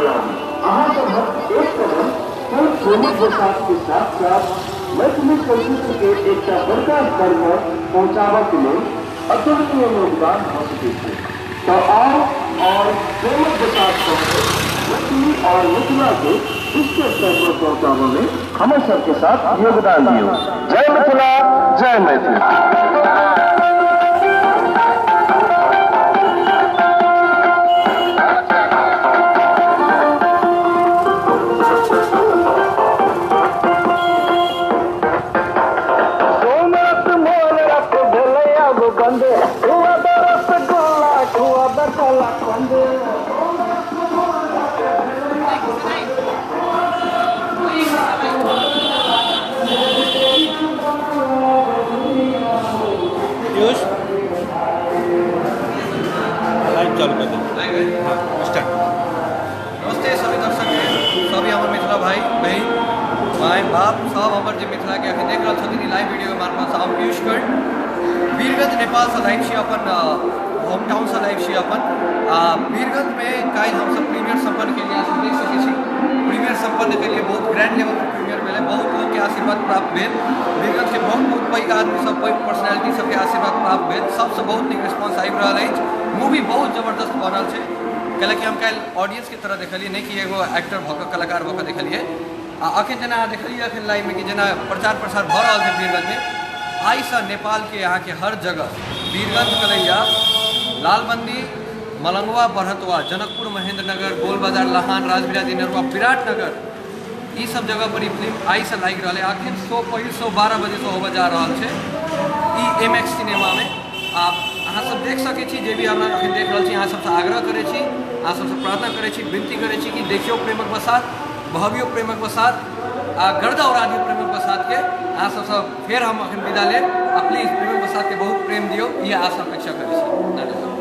बढ़ाबी। अहाँ सभक एक कदम फिल्म प्रेमक बसात के साथ साथ मैथिली चलचित्र के एकटा बड़का स्तर पर पहुंचाबऽ के लेल अतुलनीय योगदान भऽ सकैत छै। तऽ आउ और प्रेमक बसात कऽ के मैथिली और मिथिला के विश्व स्तर पर पहुंचाबऽ में हमर सबके साथ योगदान दियौ। जय मिथिला, जय मैथिली। सोमरस मोर रस भेलै अब बंद, खुआ द रसगुल्ला खुआ द कलाकंद। पीयूष, लाइव चालू कर दे। हाँ, स्टार्ट। नमस्ते सभी दर्शक के, सभी हमर मिथिला भाई बहिन माय बाप सब हमर जे मिथिला के अखन देख रहल छथिन ई लाइव वीडियो के मार्फत। हम पीयूष कर्ण वीरगंज नेपाल से लाइव छी, अपन होम टाउन से लाइव छी अपन। आ वीरगंज में काल्हि हमसब प्रीमियर सम्पन्न केलिए, अहाँ सब देख सकै छी। प्रीमियर सम्पन्न केलिए, बहुत ग्रैंड लेवल पर प्रीमियर भेलै, बहुत लोग के आशीर्वाद प्राप्त भेल। वीरगंज के बहुत बहुत पैघ आदमी सब, पैघ पर्सनैलिटी सबके आशीर्वाद प्राप्त भेल। सबसँ बहुत नीक रिस्पॉन्स आबि रहल अछि। मूवी बहुत जबरदस्त बनल छै, कैलाकि हम काल्हि ऑडियंस के तरह देखलिए, नहि कि एगो एक्टर भऽ कऽ कलाकार भऽ कऽ देखलिए। आ अखन जेना अहाँ देखलिए अखन लाइव में कि जेना प्रचार प्रसार भऽ रहल छै वीरगंज में, आइसँ नेपाल के अहाँके हर जगह वीरगंज, कलैया, लालबंदी, मलंगवा, बरहतवा, जनकपुर, महेंद्रनगर, गोलबाजार, लहान, राजबिराजी, नरुआ, विराटनगर, ई सब जगह पर ई फिल्म आइसँ लागि रहल है। अखन शो पहिल शो 12 बजेसँ होबऽ जा रहल छै ई एम एक्स सिनेमा में। आ अहाँ सब देख सकै छी, जे भी हमरा अखन देख रहल छी, अहाँ सबसँ आग्रह करै छी, अहाँ सबसँ प्रार्थना करै छी, विनती करै छी कि देखियौ प्रेमक बसात, बहबियौ प्रेमक बसात आ गर्दा उड़ा दियौ प्रेमक बसात के। अहाँ सबसँ फेर हम अखन विदा लेब आ प्लीज प्रेमक बसात के बहुत प्रेम दियौ, इएह आशा अपेक्षा करै छी। धन्यवाद।